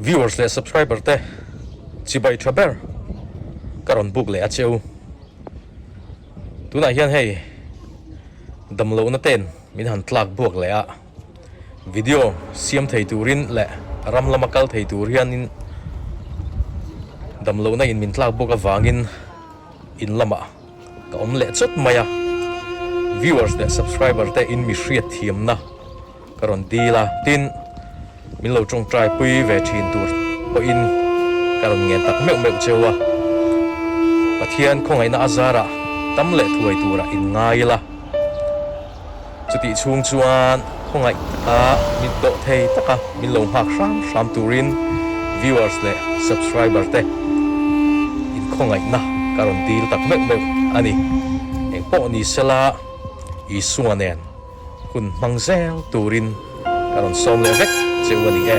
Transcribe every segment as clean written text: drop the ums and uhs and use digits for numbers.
Viewers leh subscriber te chibai tha ber ka rawn book leh a cheu. Tunah hian hei damlohna ten min han tlak buak leh a, video siam thei turin leh ram lama kal thei tur hianin damlohna in min tlak buak avangin in lamah ka awm leh chawt mai a. Viewers leh subscriber te in mi hriat thiamna ka rawn dil a, tin min lo tawngtai pui ve thin tur pawhin ka rawn ngen tak meuh meuh cheu a, Pathian khawngaihna a zarah tam leh thuai turah in ngai ila, chutih chhung chuan khawngaih taka min dawh thei taka min lo nghak hram hram turin viewers leh subscriber te in khawngaihna ka rawn dil tak meuh meuh a ni. Engpawh ni sela Isua nen. Hun hmang zel turin ka rawn sawm leh vek che u a ni e.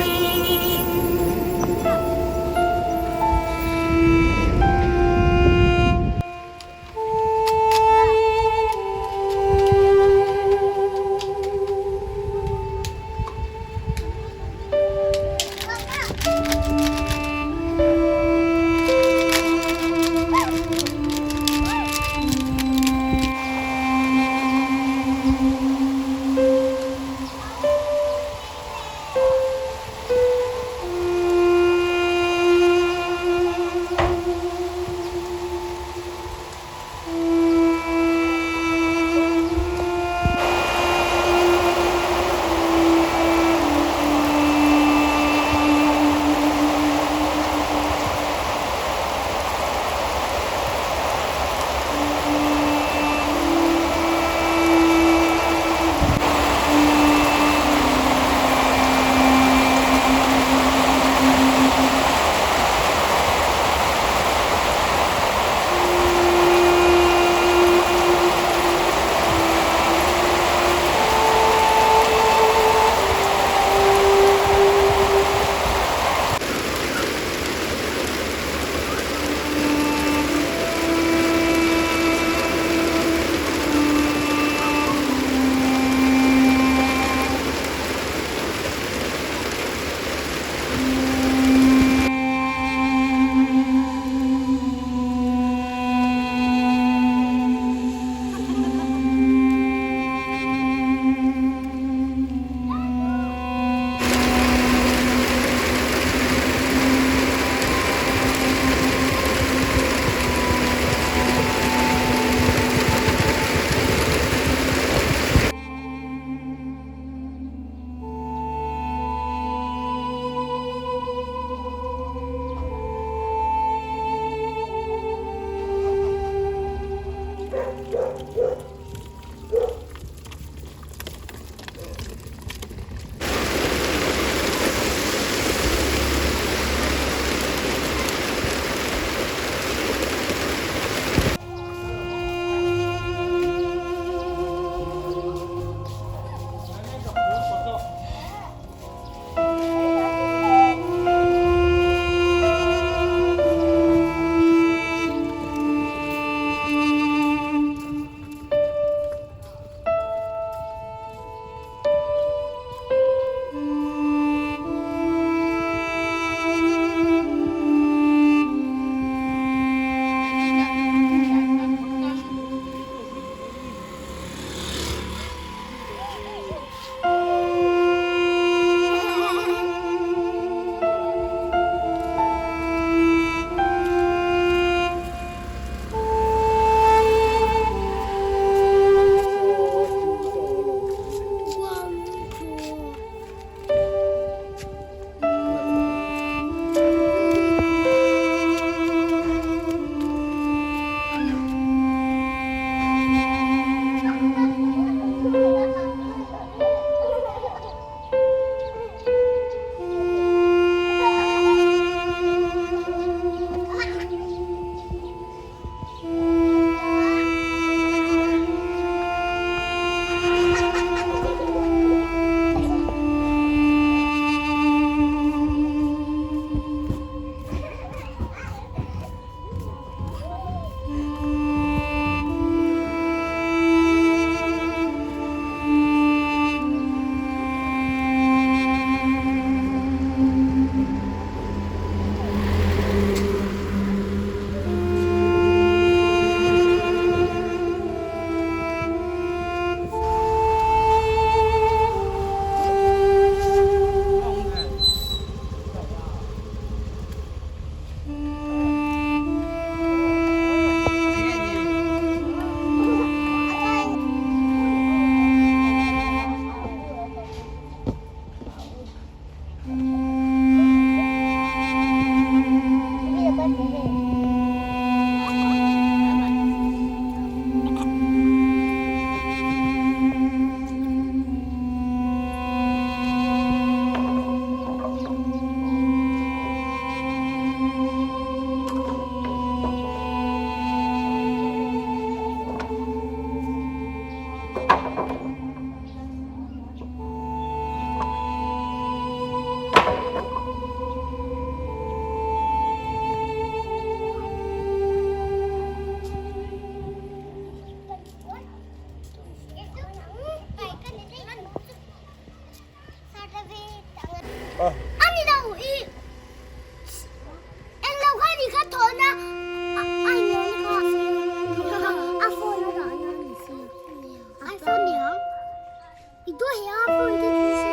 A ni lo i eng lo kha ni kha thawhna a inawm kha a phone a dah na a ni si iPhone ni ang i duh he a phone te chu se